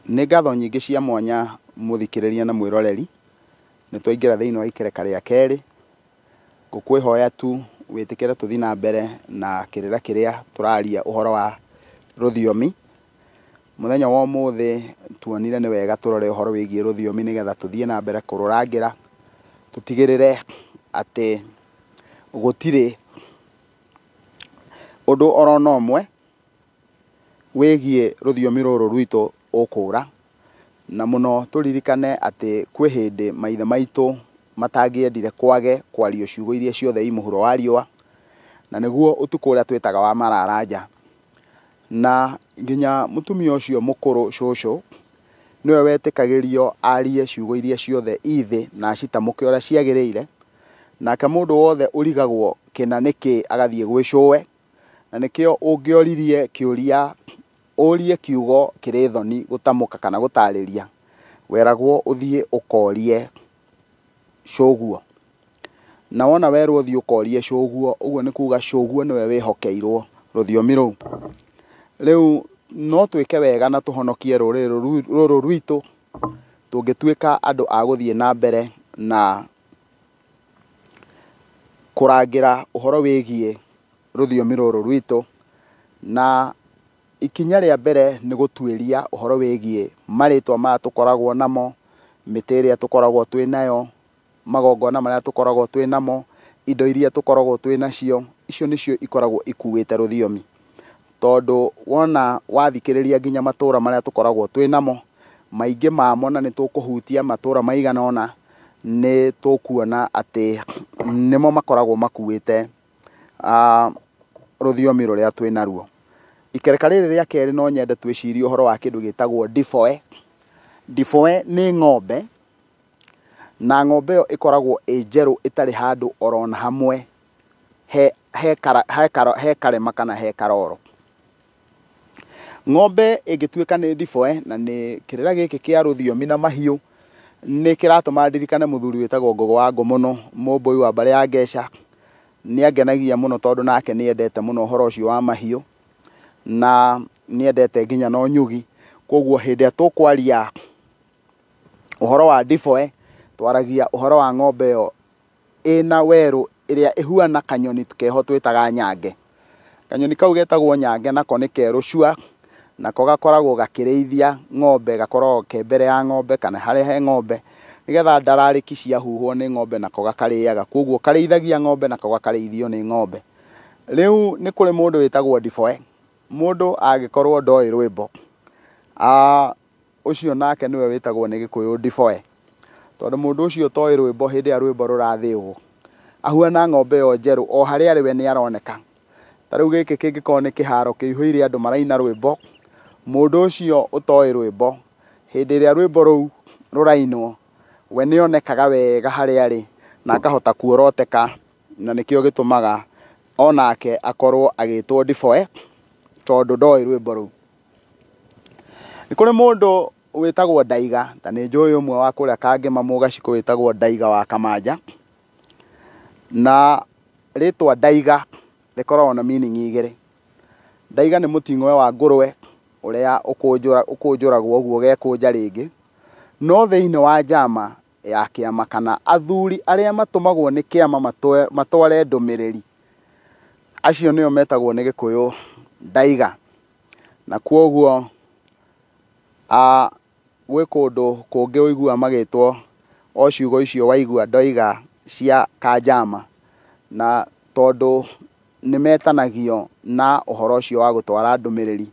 Nĩ ngatho nyingĩ cia mwanya mũthikĩrĩria na mwĩroreri, nĩ twaingĩra thĩinĩ wa ikereka rĩa kerĩ, ngũkwĩhoya tu wĩtĩkĩre tũthiĩ na mbere na kĩrĩra kĩrĩa tũraria ũhoro wa rũthiomi. Mũthenya wa ũmũthĩ tuonire nĩ wega tũrore ũhoro wĩgiĩ rũthiomi nĩgetha tũthiĩ na mbere kũrũrangĩra, tũtigĩrĩre atĩ gũtirĩ ũndũ orona ũmwe wĩgiĩ rũthiomi rũrũ rwitũ ũkũra. Na mũno tũririkane atĩ kwĩ hĩndĩ maithe maitũ matangĩendire kwage kwario ciugo iria ciothe i mũhuro wa riũa, na nĩguo ũtukũ ũrĩa twĩtaga wa mararanja. Na nginya mũtumia ũcio mũkũrũ cũcũ, nĩwe wetĩkagĩrio arie ciugo iria ciothe i thĩ na acitamũke ũrĩa ciagĩrĩire. Nake mũndũ wothe ũrigagwo kĩna nĩkĩ agathiĩ gwĩ cũwe, na nĩkĩo ũngĩoririe kĩũria ũrie kiugo kĩrĩ thoni gũtamũka kana gũtarĩria, weragwo ũthiĩ ũkorie cũguo. Na wona werwo ũthiĩ ũkorie cũguo, ũguo nĩ kuga cũguo nĩwe wĩhokeirwo rũthiomi rũu. Rĩu no twĩke wega na tũhonokie rũrĩrĩ rũrũ rwitũ tũngĩtuĩka andũ a gũthiĩ na mbere na kũrangĩra ũhoro wĩgiĩ rũthiomi rũrũ rwitũ. Na ikinya rĩa mbere nĩ gũtuĩria ũhoro wĩgiĩ marĩtwa maya tũkoragwo namo, mĩtĩ ĩrĩa tũkoragwo twĩ nayo, magongona marĩa tũkoragwo twĩ namo, indo iria tũkoragwo twĩ nacio, icio nĩcio ikoragwo ikuĩte rũthiomi. Tondũ wona wathikĩrĩria nginya matũra marĩa tũkoragwo twĩ namo, maingĩ mamo na nĩ tũkũhutia matũra maigana ũna, nĩ tũkuona atĩ nĩmo makoragwo makuĩte rũthiomi rũrĩa twĩ naruo. Ikereka rĩrĩ rĩa kerĩ no nyende twĩcirie ũhoro wa kĩndũ gĩtagwo ndiboe. Ndiboe nĩ ng'ombe, na ng'ombe ĩyo ĩkoragwo ĩ njerũ ĩtarĩ handũ orona hamwe he karema kana he karoro. Ng'ombe ĩngĩtuĩka nĩ ndiboe, na nĩ kĩrĩra gĩkĩ kĩa rũthiomi na mahiũ, nĩ kĩratũma ndirikane mũthuri wĩtagwo Ngogo wa Ngũmũno, mũmbũi wa mbarĩ ya Ngeca. Nĩ angenagia mũno tondũ nake nĩ endete mũno ũhoro ũcio wa mahiũ, na nĩ endete nginya na ũnyugi. Koguo hĩndĩ ĩrĩa tũkwaria ũhoro wa ndiboe, twaragia ũhoro wa ng'ombe ĩyo ĩna werũ ĩrĩa ĩhuana kanyoni keho twĩtaga nyange. Kanyoni kau getagwo nyange nako nĩ kerũ cua, nako gakoragwo gakĩrĩithia ng'ombe, gakoragwo ke mbere ya ng'ombe kana harĩa he ng'ombe, nĩgetha ndararĩki ciahuhwo nĩ ng'ombe nako gakarĩaga. Koguo karĩithagia ng'ombe nako gakarĩithio nĩ ng'ombe. Rĩu nĩ kũrĩ mũndũ wĩtagwo ndiboe. Mũndũ angĩkorwo ndoĩ rwĩmbo, ũcio nake nĩwe wĩtagwo nĩ Gĩkũyũ ndiboe. Tondũ mũndũ ũcio ũtoĩ rwĩmbo hĩndĩ ĩrĩa rwĩmbo rũrathĩũo, ahuana ng'ombe ĩyo njerũ, o harĩa arĩ we nĩ aroneka. Ta rĩu gĩkĩ kĩngĩkorwo nĩ kĩharo kĩihũire andũ maraina rwĩmbo, mũndũ ũcio ũtoĩ rwĩmbo, hĩndĩ ĩrĩa rwĩmbo rũu rũrainwo, we nĩ onekaga wega harĩa arĩ na akahota kuoroteka, na nĩkĩo gĩtũmaga onake akorwo agĩtwo ndiboe, tondũ ndoĩ rwĩmbo rũu. Nĩ kũrĩ mũndũ wĩtagwo Ndaiga, ta nĩ njũĩ ũmwe wa kũrĩa Kangema Mũgacikũ wĩtagwo Ndaiga wa Kamanja. Na rĩtwa Ndaiga rĩkoragwo na meaning igĩrĩ. Ndaiga nĩ mũting'oe wa ngũrwe ũrĩa ũkũnjũragwo ũguo ũgekũnja rĩngĩ. No thĩinĩ wa njama ya kĩama kana athuri arĩa matũmagwo nĩ kĩama matware ndũmĩrĩri, acio nĩo metagwo nĩ Gĩkũyũ Ndaiga. Na kwoguo gwĩ kũndũ kũngĩ ũiguaga magĩtwo o ciugo icio waigua ndoiga cia kanjama, na tondũ nĩ metanagio na ũhoro ũcio wa gũtwara ndũmĩrĩri.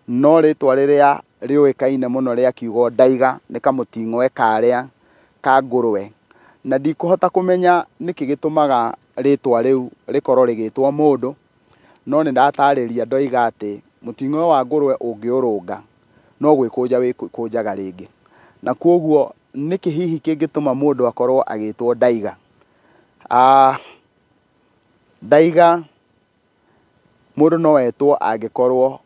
No rĩtwa rĩrĩa rĩũĩkaine mũno rĩa kiugo Ndaiga nĩ kamũting'oe karĩa ka ngũrwe. Na ndikũhota kũmenya nĩkĩ gĩtũmaga rĩtwa rĩu rĩkorwo rĩgĩtwo mũndũ, no nĩ ndatarĩria ndoiga atĩ mũting'oe wa ngũrwe ũngĩũrũnga no gwĩkũnja wĩkũnjaga rĩngĩ. Na kwoguo nĩkĩ hihi kĩngĩtũma mũndũ akorwo agĩtwo Ndaiga? Ndaiga mũndũ no etwo angĩkorwo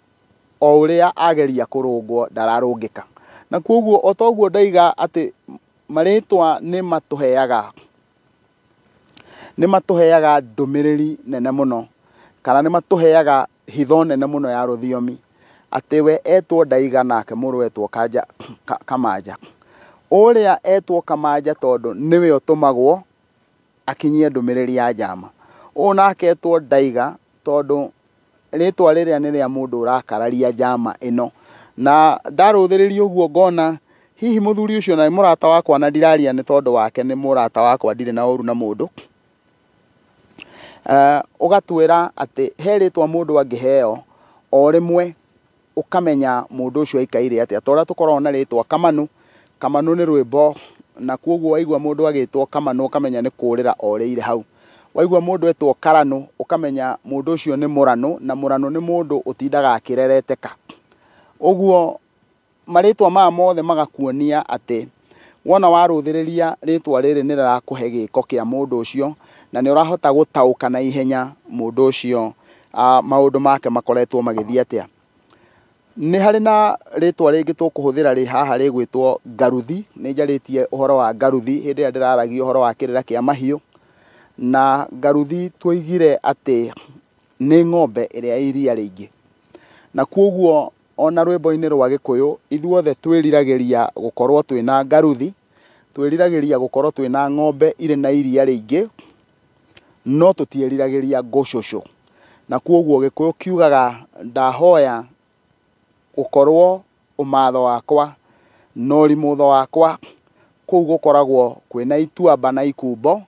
o ũrĩa ageria kũrũngwo ndararũngĩka. Na kwoguo o toguo ndoiga atĩ marĩtwa nĩ matũheaga ndũmĩrĩri nene mũno, kana nĩ matũheaga hitho nene mũno ya rũthiomi. Atĩ we etwo Ndaiga nake mũrũ etwo Kanja, Kamanja. Ũrĩa etwo Kamanja tondũ nĩwe ũtũmagwo akinyie ndũmĩrĩri ya njama. Ũyũ nake etwo Ndaiga tondũ rĩtwa rĩrĩa nĩ rĩa mũndũ ũrakararia njama ĩno. Na ndarũthĩrĩria ũguo ngona hihi mũthuri ũcio na nĩ mũrata wakwa na ndiraria nĩ tondũ wake nĩ mũrata wakwa ndirĩ na ũru na mũndũ. Ũgatuĩra atĩ he rĩtwa mũndũ angĩheo o rĩmwe ũkamenya mũndũ ũcio aikaire atĩa. Ta ũrĩa tũkoragwo na rĩtwa Kamanu, Kamanu nĩ rwĩmbo na koguo waigua mũndũ agĩtwo Kamanu ũkamenya nĩ kũrĩra orĩire hau. Waigua mũndũ etwo Karanu ũkamenya mũndũ ũcio nĩ mũranu na mũranu nĩ mũndũ ũtindaga akĩrereteka. Ũguo marĩtwa maya mothe magakuonia atĩ wona warũthĩrĩria rĩtwa rĩrĩ nĩ rĩrakũhe gĩko kĩa mũndũ ũcio na nĩ ũrahota gũtaũka na ihenya mũndũ ũcio maũndũ make makoretwo magĩthiĩ atĩa. Nĩ harĩ na rĩtwa rĩngĩ tũkũhũthĩra rĩ haha rĩgwĩtwo Ngaruthi. Nĩ njarĩtie ũhoro wa Ngaruthi hĩndĩ ĩrĩa ndĩraragia ũhoro wa kĩrĩra kĩa mahiũ. Na Ngaruthi tuoigire atĩ nĩ ng'ombe ĩrĩa ĩ iria rĩingĩ. Na koguo ona rwĩmbo-inĩ rwa Gĩkũyũ ithuothe twĩriragĩria gũkorwo twĩna Ngaruthi, twĩriragĩria gũkorwo twĩna ng'ombe irĩ na iria rĩingĩ, no tũtiĩriragĩria ngũcũcũ. Na koguo Gĩkũyũ kiugaga ndahoya gũkorwo ũmatho wakwa na ũrimũtho wakwa kũu gũkoragwo kwĩna ituamba na ikumbo,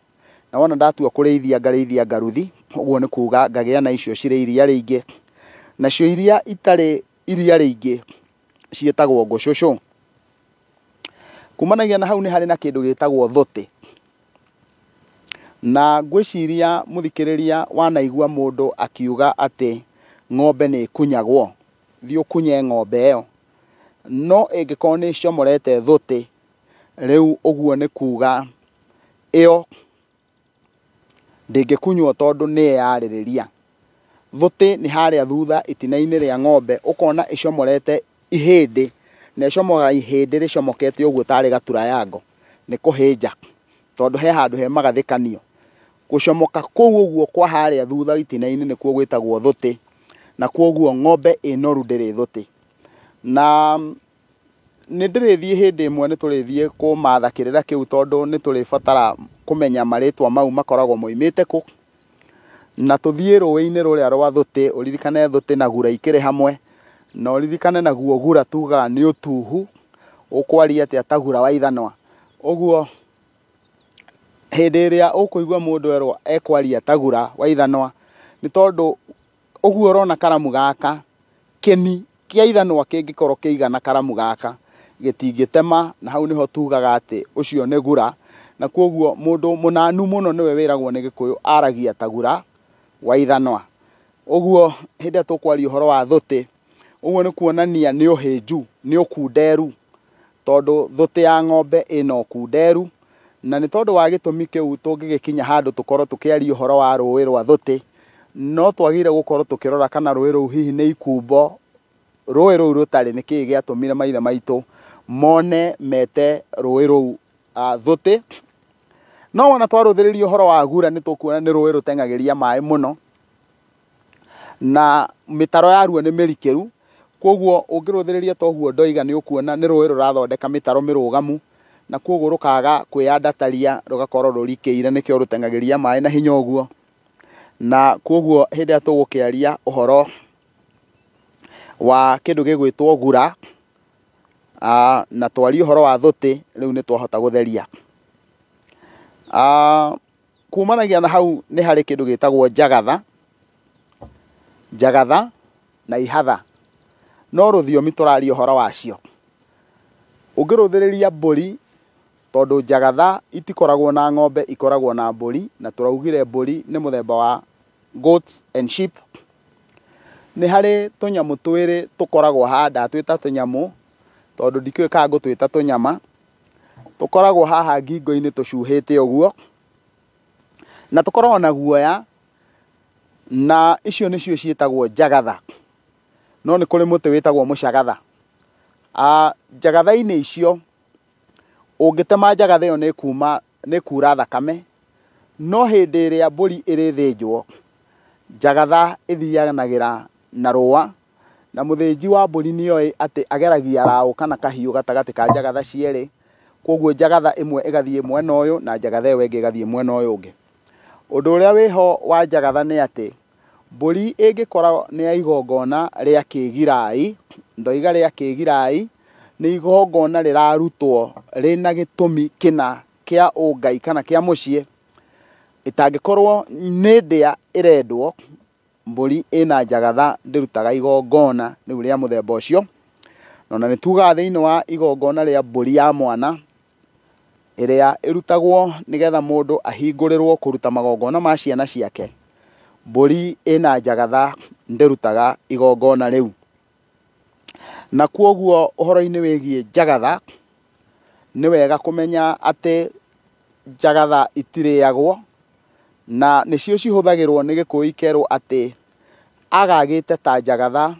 na wona ndatua kũrĩithia ngarĩithia Ngaruthi, ũguo nĩ kuga ngagĩa na icio cirĩ iria rĩingĩ. Nacio iria itarĩ iria rĩingĩ ciĩtagwo ngũcũcũ. Kumanagia na hau nĩ harĩ na kĩndũ gĩtagwo thũtĩ. Na ngwĩciria mũthikĩrĩria wanaigua mũndũ akiuga atĩ ng'ombe nĩ ĩkunyagwo, thiĩ ũkunye ng'ombe ĩyo. No ĩngĩkorwo nĩ ĩcomorete thũtĩ, rĩu ũguo nĩ kuga ĩyo ndĩngĩkunywo tondũ nĩ ĩyarĩrĩria. Thũtĩ nĩ harĩa thutha itina-inĩ rĩa ng'ombe ũkona ĩcomorete ihĩndĩ, na ĩcomoraga ihĩndĩ rĩcomokete ũguo tarĩ gaturayango, nĩ kũhĩnja tondũ he handũ he magathĩkanio. Gũcomoka kũu ũguo kwa harĩa thutha itina-inĩ nĩkuo gwĩtagwo thũtĩ, na koguo ng'ombe ĩ noru ndĩrĩ thũtĩ. Na nĩ ndĩrĩthiĩ hĩndĩ ĩmwe nĩ tũrĩthiĩ kũmatha kĩrĩra kĩu tondũ nĩ tũrĩbatara kũmenya marĩtwa mau makoragwo moimĩte kũ. Na tũthiĩ rũĩ-inĩ rũrĩa rwa thũtĩ, ũririkane thũtĩ na gura ikĩrĩ hamwe, na ũririkane naguo gura tugaga nĩ ũtuhu, ũkwaria atĩa ta gura wa ithanwa. Ũguo hĩndĩ ĩrĩa ũkũigua mũndũ erwo ekwaria ta gura wa ithanwa, nĩ tondũ ũguo ũrona karamu gaka, kĩni kĩa ithanwa kĩngĩkorwo kĩigana karamu gaka, gĩtingĩtema, na hau nĩho tugaga atĩ ũcio nĩ gura. Na koguo mũndũ mũnanu mũno nĩwe wĩragwo nĩ Gĩkũyũ aragia ta gura wa ithanwa. Ũguo hĩndĩ ĩrĩa tũkwaria ũhoro wa thũtĩ, ũguo nĩ kuonania nĩ ũhĩnju, nĩ ũkunderu, tondũ thũtĩ ya ng'ombe ĩna ũkunderu. Na nĩ tondũ wa gĩtũmi kĩu tũngĩgĩkinya handũ tũkorwo tũkĩaria ũhoro wa rũĩ rwa thũtĩ, no twagĩrĩire gũkorwo tũkĩrora kana rũĩ rũu hihi nĩ ikumbo, rũĩ rũu rũtarĩ nĩkĩĩ gĩatũmire maithe maitũ mone mete rũĩ rũu thũtĩ. No wona twarũthĩrĩria ũhoro wa gura nĩ tũkuona nĩ rũĩ rũteng'agĩria maĩ mũno, na mĩtaro yaruo nĩ mĩrikĩru. Koguo ũngĩrũthĩrĩria ta ũguo ndoiga nĩ ũkuona nĩ rũĩ rũrathondeka mĩtaro mĩrũgamu, na koguo rũkaga kwĩyandataria rũgakorwo rũrikĩire, nĩkĩo rũteng'agĩria maĩ na hinya ũguo. Na koguo hĩndĩ ĩrĩa tũgũkĩaria ũhoro wa kĩndũ gĩgwĩtwo gura, na twarie ũhoro wa thũtĩ, rĩu nĩ twahota gũtheria. Kumanagia na hau nĩ harĩ kĩndũ gĩtagwo njagatha, njagatha na ihatha. No rũthiomi tũraria ũhoro wacio. Ũngĩrũthĩrĩria mbũri, tondũ njagatha itikoragwo na ng'ombe, ikoragwo na mbũri, na tũraugire mbũri nĩ mũthemba wa goats and sheep. Nĩ harĩ tũnyamũ twĩrĩ tũkoragwo haha, ndatwĩta tũnyamũ tondũ ndikĩũĩ kana ngũtwĩta tũnyama, tũkoragwo haha ngingo-inĩ tũcuhĩte ũguo, na tũkoragwo na guoya, na icio nĩcio ciĩtagwo njagatha. No nĩ kũrĩ mũtĩ wĩtagwo mũcagatha. Njagatha-inĩ icio ũngĩtema njagatha ĩyo nĩ kura thakame, no hĩndĩ ĩrĩa mbũri ĩrĩthĩnjwo, njagatha ĩthianagĩra na rũa, Na mũthĩnji wa mbũri nĩoĩ atĩ ageragia raũ kana kahiũ gatagatĩ ka njagatha cierĩ, koguo njagatha ĩmwe ĩgathiĩ mwena ũyũ na njagatha ĩyo ĩngĩ ĩgathiĩ mwena ũyũ ũngĩ. Ũndũ ũrĩa wĩho wa njagatha nĩ atĩ, mbũri ĩngĩkorwo nĩ ya igongona rĩa kĩgirai, ndoiga rĩa kĩgirai, nĩ igongona rĩrarutwo rĩna gĩtũmi kĩna kĩa ũngai kana kĩa mũciĩ, ĩtangĩkorwo nĩ ndĩa ĩrendwo, mbũri ĩna njagatha ndĩrutaga igongona rĩu rĩa mũthemba ũcio. Na nĩ tugaga thĩinĩ wa igongona rĩa mbũri ya mwana, ĩrĩa ĩrutagwo nĩgetha mũndũ ahingũrĩrwo kũruta magongona ma ciana ciake, mbũri ĩna njagatha ndĩrutaga igongona rĩu. Na kwoguo ũhoro-inĩ wĩgiĩ njagatha, nĩ wega kũmenya atĩ njagatha itirĩagwo, na nĩcio cihũthagĩrwo nĩ Gĩkũyũ ikerwo atĩ agagĩte ta njagatha,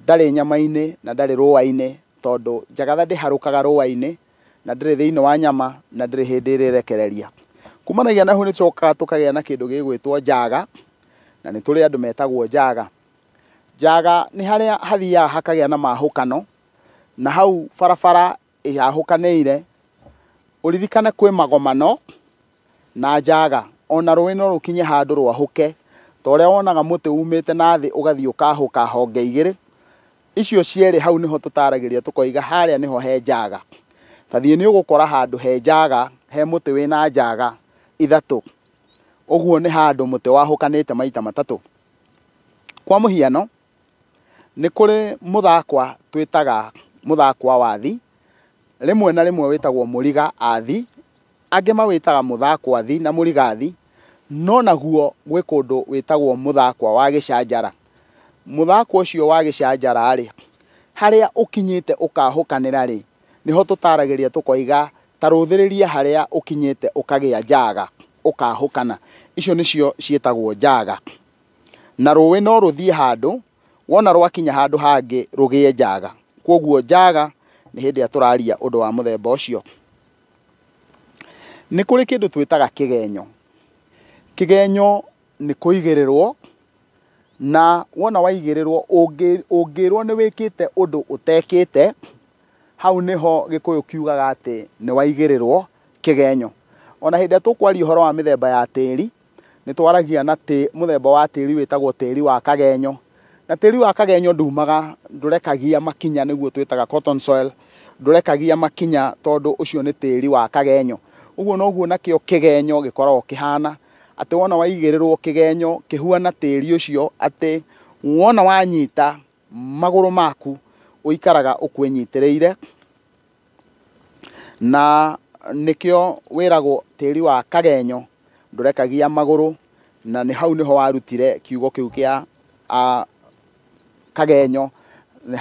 ndarĩ nyama-inĩ na ndarĩ rũa-inĩ, tondũ njagatha ndĩharũkaga rũa-inĩ na ndĩrĩ thĩinĩ wa nyama na ndĩrĩ hĩndĩ ĩrĩrekereria. Kumanagia na hau nĩ tũcokaga tũkagĩa na kĩndũ gĩgwĩtwo njaga, na nĩ tũrĩ andũ metagwo njaga. Njaga nĩ harĩa hathiaga hakagĩa na mahũkano, na hau barabara ĩhahũkanĩire, ũririkane kwĩ magomano na njaga, ona rũĩ no rũkinye handũ rwahũke, ta ũrĩa wonaga mũtĩ umĩte na thĩ ũgathiĩ ũkahũka honge igĩrĩ, icio cierĩ hau nĩho tũtaragĩria tũkoiga harĩa nĩho he njaga. Ta thiĩ nĩ ũgũkora handũ he njaga, he mũtĩ wĩna njaga ithatũ, ũguo nĩ handũ mũtĩ wahũkanĩte maita matatũ. Kwa mũhiano, nĩ kũrĩ mũthakwa twĩtaga mũthakwa wathi, rĩmwe na rĩmwe wĩtagwo mũriga athi, angĩ mawĩtaga mũthakwa thi na mũrigathi, no naguo gwĩ kũndũ wĩtagwo mũthakwa wa gĩcanjara. Mũthakwa ũcio wa gĩcanjara rĩ, harĩa ũkinyĩte ũkahũkanĩra rĩ, nĩho tũtaragĩria tũkoiga ta rũthĩrĩria harĩa ũkinyĩte ũkagĩa njaga, ũkahũkana. Icio nĩcio ciĩtagwo njaga. Na rũĩ no rũthiĩ handũ, wona rwakinya handũ hangĩ rũgĩe njaga. Kwoguo njaga nĩ hĩndĩ ĩrĩa tũraria ũndũ wa mũthemba ũcio. Nĩ kũrĩ kĩndũ twĩtaga kĩgenyo. Kĩgenyo nĩ kũigĩrĩrwo, na wona waigĩrĩrwo ũngĩrwo nĩ wĩkĩte ũndũ ũtekĩte, hau nĩho Gĩkũyũ kiugaga atĩ nĩ waigĩrĩrwo kĩgenyo. Ona hĩndĩ ĩrĩa tũkwaria ũhoro wa mĩthemba ya tĩri, nĩ twaragia na mũthemba wa tĩri wĩtagwo tĩri wa kagenyo. Na tĩri wa kagenyo ndumaga, ndũrekagia makinya, nĩguo twĩtaga cotton soil, ndũrekagia makinya tondũ ũcio nĩ tĩri wa kagenyo. Ũguo noguo nakĩo kĩgenyo gĩkoragwo kĩhana, atĩ wona waigĩrĩrwo kĩgenyo kĩhuana tĩri ũcio, atĩ wona wanyita magũrũ maku ũikaraga ũkwĩnyitĩrĩire, na nĩkĩo wĩragwo tĩri wa kagenyo ndũrekagia magũrũ, na nĩ hau nĩho warutire kiugo kĩu kĩa kagenyo,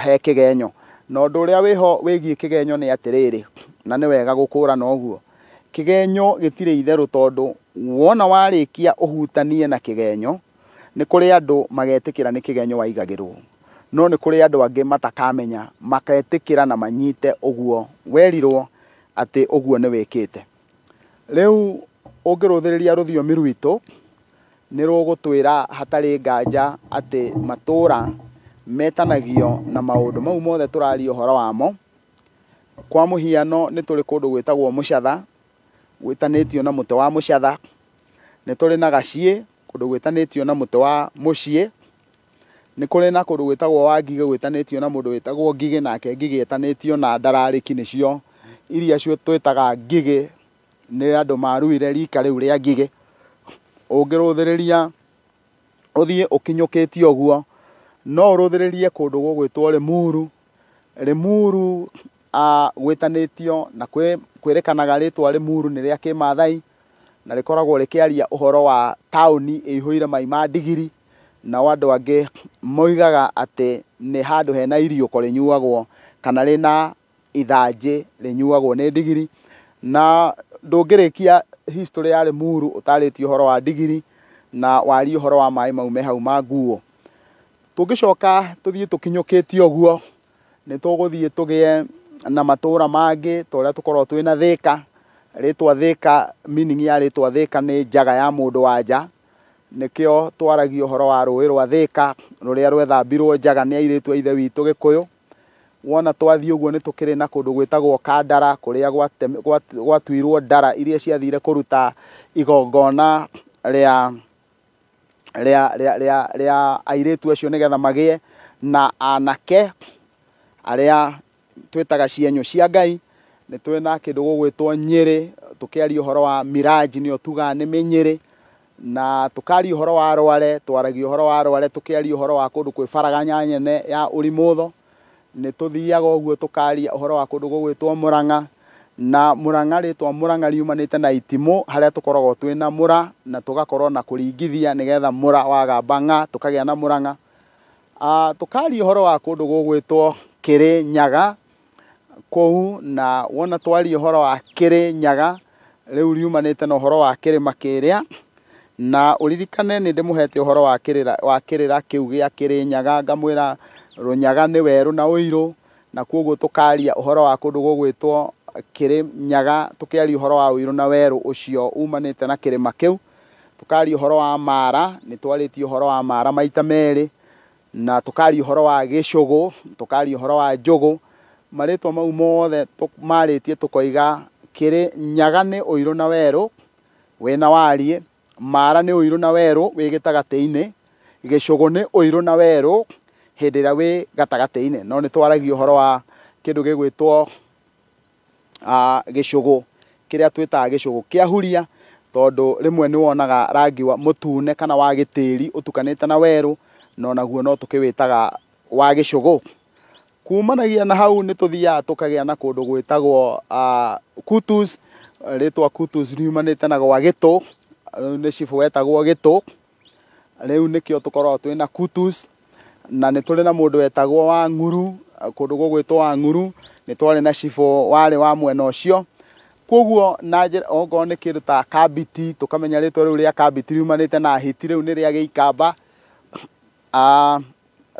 he kĩgenyo. Na ũndũ ũrĩa wĩho wĩgiĩ kĩgenyo nĩ atĩrĩrĩ, na nĩ wega gũkũrana ũguo, kĩgenyo gĩtirĩ itherũ, tondũ wona warĩkia ũhutanie na kĩgenyo, nĩ kũrĩ andũ magetĩkĩra nĩ kĩgenyo waigagĩrwo, no nĩ kũrĩ andũ angĩ matakamenya, magetĩkĩra na manyite ũguo werirwo atĩ ũguo nĩ wĩkĩte. Rĩu ũngĩrũthĩrĩria rũthiomi rwitũ, nĩ rũgũtwĩra hatarĩ nganja atĩ matũra metanagio na maũndũ mau mothe tũraria ũhoro wamo. Kwa mũhiano nĩ tũrĩ kũndũ gwĩtagwo Mũcatha, gwĩtanĩtio na mũtĩ wa mũcatha. Nĩ tũrĩ na Gaciĩ, kũndũ gwĩtanĩtio na mũtĩ wa mũciĩ. Nĩ kũrĩ na kũndũ gwĩtagwo Wangigĩ, gwĩtanĩtio na mũndũ wĩtagwo Ngigĩ, nake Ngigĩ etanĩtio na ndararĩki, nĩcio iria twĩtaga Ngigĩ, nĩ andũ maruire rika rĩu rĩa Ngigĩ. Ũngĩrũthĩrĩria ũthiĩ ũkinyũkĩtie ũguo, no ũrũthĩrĩrie kũndũ gũgwĩtwo Limuru. Limuru gwĩtanĩtio na kwĩrĩkanaga rĩtwa Limuru nĩ rĩa kĩmathai, na rĩkoragwo rĩkĩaria ũhoro wa taũni ĩihũire mai ma ndigiri, nao andũ angĩ moigaga atĩ nĩ handũ hena iriũko rĩnyuagwo kana rĩna ithanjĩ rĩnyuagwo nĩ ndigiri. Na ndũngĩrĩkia history ya Limuru ũtarĩtie ũhoro wa ndigiri na warie ũhoro wa maĩ mau me hau ma nguo. Tũngĩcoka tũthiĩ tũkinyũkĩtie ũguo, nĩ tũgũthiĩ tũgĩe na matũra mangĩ ta ũrĩa tũkoragwo twĩna Thĩka. Rĩtwa Thĩka, meaning ya rĩtwa Thĩka nĩ njaga ya mũndũ wa nja, nĩkĩo twaragia ũhoro wa rũĩ rwa Thĩka rũrĩa rwethambirwo njaga nĩ airĩtu a ithe witũ Gĩkũyũ. Wona twathiĩ ũguo nĩ tũkĩrĩ na kũndũ gwĩtagwo Kandara kũrĩa gwatuirwo ndara iria ciathire kũruta igongona rĩa rĩa rĩa rĩa rĩa airĩtu acio nĩgetha magĩe na anake arĩa twĩtaga cienyũ cia Ngai. Nĩ twĩ na kĩndũ gũgwĩtwo Nyĩrĩ, tũkĩaria ũhoro wa Miraji nĩyo tugaga nĩ mĩnyĩrĩ, na tũkaria ũhoro wa Rware, twaragia ũhoro wa Rware tũkĩaria ũhoro wa kũndũ kwĩ Baraganya nyene ya Ũrimũtho. Nĩ tũthiaga ũguo tũkaria ũhoro wa kũndũ gũgwĩtwo Mũrang'a, na Mũrang'a rĩtwa Mũrang'a riumanĩte na itimũ harĩa tũkoragwo twĩna mũra na tũgakorwo na kũringithia nĩgetha mũra wagamba ng'a tũkagĩa na Mũrang'a. Tũkaria ũhoro wa kũndũ gũgwĩtwo Kĩrĩnyaga kũu, na wona twaria ũhoro wa Kĩrĩnyaga rĩu riumanĩte na ũhoro wa kĩrĩma kĩrĩa, na ũririkane nĩ ndĩmũhete ũhoro wa kĩrĩra kĩu gĩa Kĩrĩnyaga, ngamwĩra Rũnyaga nĩ werũ na ũirũ, na koguo tũkaria ũhoro wa kũndũ gũgwĩtwo Kĩrĩnyaga tũkĩaria ũhoro wa ũirũ na werũ ũcio umanĩte na kĩrĩma kĩu. Tũkaria ũhoro wa Mara, nĩ twarĩtie ũhoro wa Mara maita merĩ, na tũkaria ũhoro wa Gĩcũgũ, tũkaria ũhoro wa Njũgũ. Marĩtwa mau mothe marĩtie tũkoiga Kĩrĩnyaga nĩ ũirũ na werũ wĩna wariĩ, Mara nĩ ũirũ na werũ wĩ gĩtagatĩ-inĩ, Gĩcũgũ nĩ ũirũ na werũ hĩndĩ ĩrĩa wĩ gatagatĩ-inĩ. No nĩ twaragia ũhoro wa kĩndũ gĩgwĩtwo gĩcũgũ kĩrĩa twĩtaga gĩcũgũ kĩa huria, tondũ rĩmwe nĩ wonaga rangi wa mũtune kana wa gĩtĩri ũtukanĩte na werũ, no naguo no tũkĩwĩtaga wa gĩcũgũ. Kumanagia na hau nĩ tũthiaga tũkagĩa na kũndũ gwĩtagwo Kutus. Rĩtwa Kutus riumanĩte na gwa Gĩtũ, rĩu nĩ cibũ wetagwo Gĩtũ, rĩu nĩkĩo tũkoragwo twĩna Kutus. Na nĩ tũrĩ na mũndũ wetagwo Wang'uru, kũndũ gũgwĩtwo Wang'uru nĩ twarĩ na cibũ warĩ wa mwena ũcio. Koguo na njĩra okorwo nĩ kĩndũ ta Kambiti, tũkamenya rĩtwa rĩu rĩa Kambiti riumanĩte na hiti, rĩu nĩ rĩa Gĩikamba,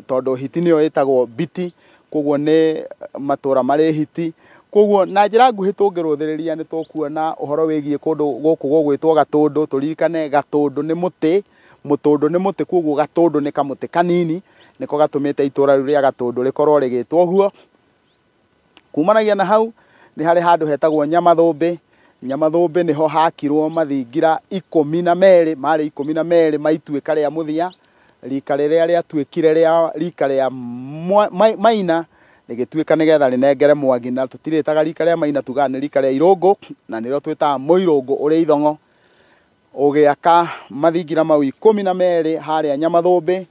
tondũ hiti nĩyo ĩtagwo mbiti, koguo nĩ matũra marĩ hiti. Koguo na njĩra nguhĩ tũngĩrũthĩrĩria nĩ tũkuona ũhoro wĩgiĩ kũndũ gũkũ gũgwĩtwo Gatũndũ. Tũririkane Gatũndũ nĩ mũtĩ, mũtũndũ nĩ mũtĩ, koguo Gatũndũ nĩ kamũtĩ kanini, nĩko gatũmĩte itũra rĩu rĩa Gatũndũ rĩkorwo rĩgĩtwo ũguo. Kumanagia na hau nĩ harĩ handũ hetagwo Nyamathũmbĩ. Nyamathũmbĩ nĩho hakirwo mathingira 12, marĩ 12 ma ituĩka rĩa mũthia, rika rĩrĩa rĩatuĩkire rĩa rika rĩa Maina rĩgĩtuĩka nĩgetha rĩnengere Mwangi, na tũtirĩtaga rika rĩa Maina, tugaga nĩ rika rĩa Irũngũ, na nĩrĩo twĩtaga Mũirũngũ ũrĩ ithong'o. Ũgĩaka mathingira mau 12 harĩa Nyamathũmbĩ,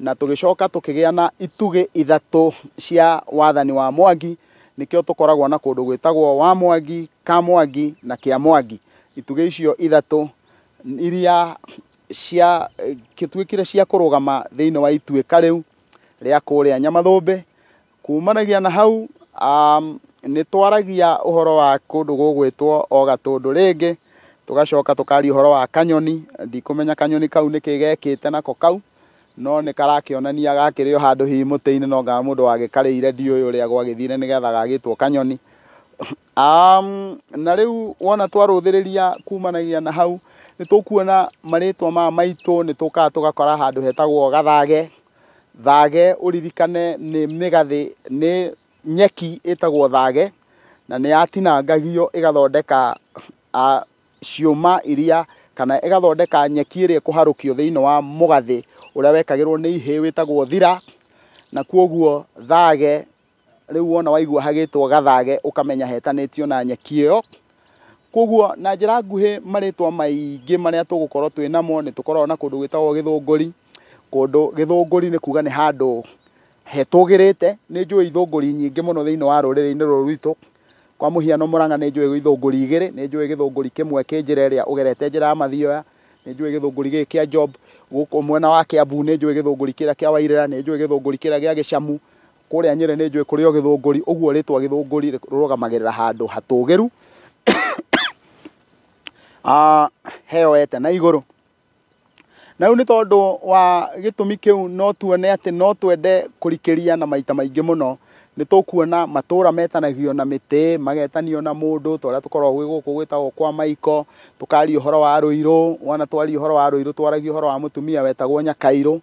na tũgĩcoka tũkĩgĩa na itugĩ 3 cia wathani wa Mwangi, nĩkĩo tũkoragwo na kũndũ gwĩtagwo wa Mwangi, ka Mwangi na kĩa Mwangi. Itugĩ icio 3 iria cia kĩtuĩkire cia kũrũgama thĩinĩ wa ituĩka rĩu rĩa kũrĩa Nyamathũmbĩ. Kumanagia na hau nĩ twaragia ũhoro wa kũndũ gũgwĩtwo o Gatũndũ rĩngĩ, tũgacoka tũkaria ũhoro wa Kanyoni. Ndikũmenya kanyoni kau nĩkĩ gekĩte nako kau, no nĩ karakĩonania gakĩrĩ o handũ hihi mũtĩ-inĩ, no nga mũndũ wagĩkarĩire ndiũĩ ũrĩa gwagĩthire nĩgetha gagĩtwo Kanyoni. Na rĩu wona twarũthĩrĩria kumanagia na hau nĩ tũkuona marĩtwa maya maitũ, nĩ tũkaga tũgakora handũ hetagwo Gathage. Thage ũririkane nĩ mĩgathĩ, nĩ nyeki ĩtagwo thage, na nĩ yatinangagio ĩgathondeka ciũma iria kana ĩgathondeka nyeki ĩrĩa ĩkũharũkio thĩinĩ wa mũgathĩ ũrĩa wekagĩrwo nĩ ihĩĩ wĩtagwo thira. Na koguo thage rĩu wona waigua hagĩtwo Gathage ũkamenya hetanĩtio na nyeki ĩyo. Koguo na njĩra nguhĩ marĩtwa maingĩ marĩa tũgũkorwo twĩ namo, nĩ tũkoragwo na kũndũ gwĩtagwo Gĩthũngũri. Kũndũ Gĩthũngũri nĩ kuga nĩ handũ hetũgĩrĩte. Nĩ njũĩ ithũngũri nyingĩ mũno thĩinĩ wa rũrĩrĩ-inĩ rũrũ rwitũ. Kwa mũhiano Mũrang'a nĩ njũĩ ithũngũri 2, nĩ njũĩ gĩthũngũri kĩmwe kĩ njĩra ĩrĩa ũgerete njĩra ya Mathioya, nĩ njũĩ gĩthũngũri gĩkĩ kĩa Job gũkũ mwena wa Kiambu, nĩ njũĩ gĩthũngũri kĩrĩa kĩa Wairĩra, nĩ njũĩ gĩthũngũri kĩrĩa gĩa Gĩcamu, kũrĩa Nyĩrĩ nĩ njũĩ kũrĩ o gĩthũngũri. Ũguo rĩtwa gĩthũngũri rũrũgamagĩrĩra handũ hatũgĩru heyoete na igũrũ. Na rĩu nĩ tondũ wa gĩtũmi kĩu no tuone atĩ no twende kũrikĩria na maita maingĩ mũno. Nĩ tũkuona matũra metanagio na mĩtĩ, magetanio na mũndũ, ta ũrĩa tũkoragwo gwĩ gũkũ gwĩtagwo kwa Maiko, tũkaria ũhoro wa Rũirũ. Wona twaria ũhoro wa Rũirũ twaragia ũhoro wa mũtumia wetagwo Nyakairũ.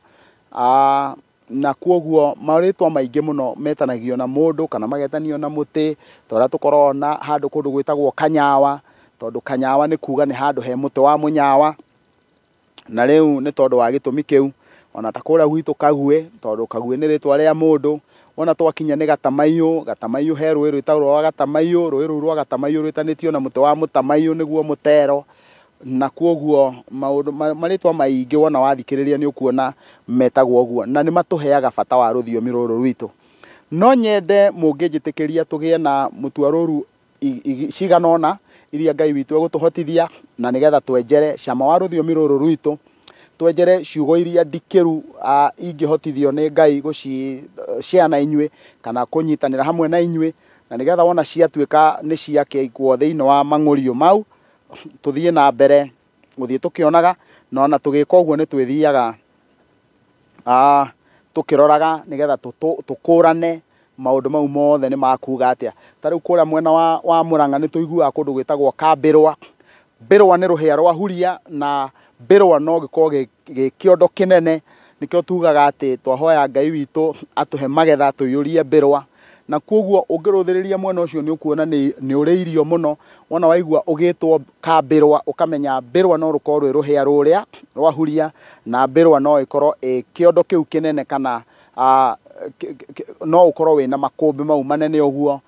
Na kwoguo marĩtwa maingĩ mũno metanagio na mũndũ kana magetanio na mũtĩ, ta ũrĩa tũkoragwo na handũ kũndũ gwĩtagwo Kanyawa, tondũ Kanyawa nĩ kuga nĩ handũ he mũtĩ wa mũnyawa. Na rĩu nĩ tondũ wa gĩtũmi kĩu, ona ta kũrĩa gwitũ Kaguĩ, tondũ Kaguĩ nĩ rĩtwa rĩa mũndũ, wona twakinya nĩ Gatamaiyũ, Gatamaiyũ he rũĩ rwĩtagwo rwa Gatamaiyũ, rũĩ rũu rwa Gatamaiyũ rwĩtanĩtio na mũtĩ wa mũtamaiyũ nĩguo mũtero. Na kwoguo maũndũ marĩtwa maingĩ wona wathikĩrĩria nĩ ũkuona metagwo ũguo, na nĩ matũheaga bata wa rũthiomi rũrũ rwitũ. No nyende mũngĩnjĩtĩkĩria tũgĩe na mũtuarũru cigana ũna iria Ngai witũ egũtũhotithia, na nĩgetha twenjere cama wa rũthiomi rũrũ rwitũ, twenjere ciugo iria ndikĩru ingĩhotithio nĩ Ngai gũci share na inyuĩ kana kũnyitanĩra hamwe na inyuĩ, na nĩgetha wona ciatuĩka nĩ ciakĩigwo thĩinĩ wa mang'ũriũ mau, tũthiĩ na mbere gũthiĩ tũkĩonaga, na ona tũgĩka ũguo nĩ twĩthiaga tũkĩroraga nĩgetha tũkũrane maũndũ mau mothe nĩ makuga atĩa. Ta rĩu kũrĩa mwena wa Mũrang'a nĩ tũiguaga kũndũ gwĩtagwo Kambĩrwa. Mbĩrwa nĩ rũhĩa rwa huria, na mbĩrwa no gĩkorwo gĩ kĩondo kĩnene, nĩkĩo tugaga atĩ twahoya Ngai witũ atũhe magetha tũiyũrie mbĩrwa. Na kwoguo ũngĩrũthĩrĩria mwena ũcio nĩ ũkuona nĩ ũrĩ irio mũno. Wona waigua ũgĩtwo Kambĩrwa ũkamenya mbĩrwa no rũkorwo rwĩ rũhĩa rũrĩa rwa huria, na mbĩrwa no ĩkorwo ĩ kĩondo kĩu kĩnene, kana no ũkorwo wĩna makũmbĩ mau manene ũguo.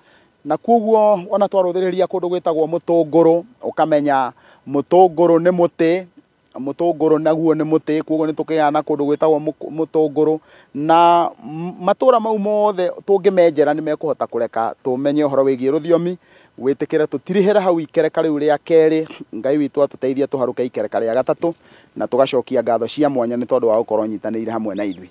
Na kwoguo ona twarũthĩrĩria kũndũ gwĩtagwo mũtũngũrũ, ũkamenya mũtũngũrũ nĩ mũtĩ, mũtũngũrũ naguo nĩ mũtĩ, kwoguo nĩ tũkĩgĩaga na kũndũ gwĩtagwo mũtũngũrũ. Na matũra mau mothe tũngĩmenjera nĩ mekũhota kũreka tũmenye ũhoro wĩgiĩ rũthiomi. Wĩtĩkĩre tũtirihĩre hau ikereka rĩu rĩa kerĩ, Ngai witũ atũteithie tũharũke ikereka rĩa gatatũ, na tũgacokia ngatho cia mwanya nĩ tondũ wa gũkorwo nyitanĩire hamwe na ithuĩ.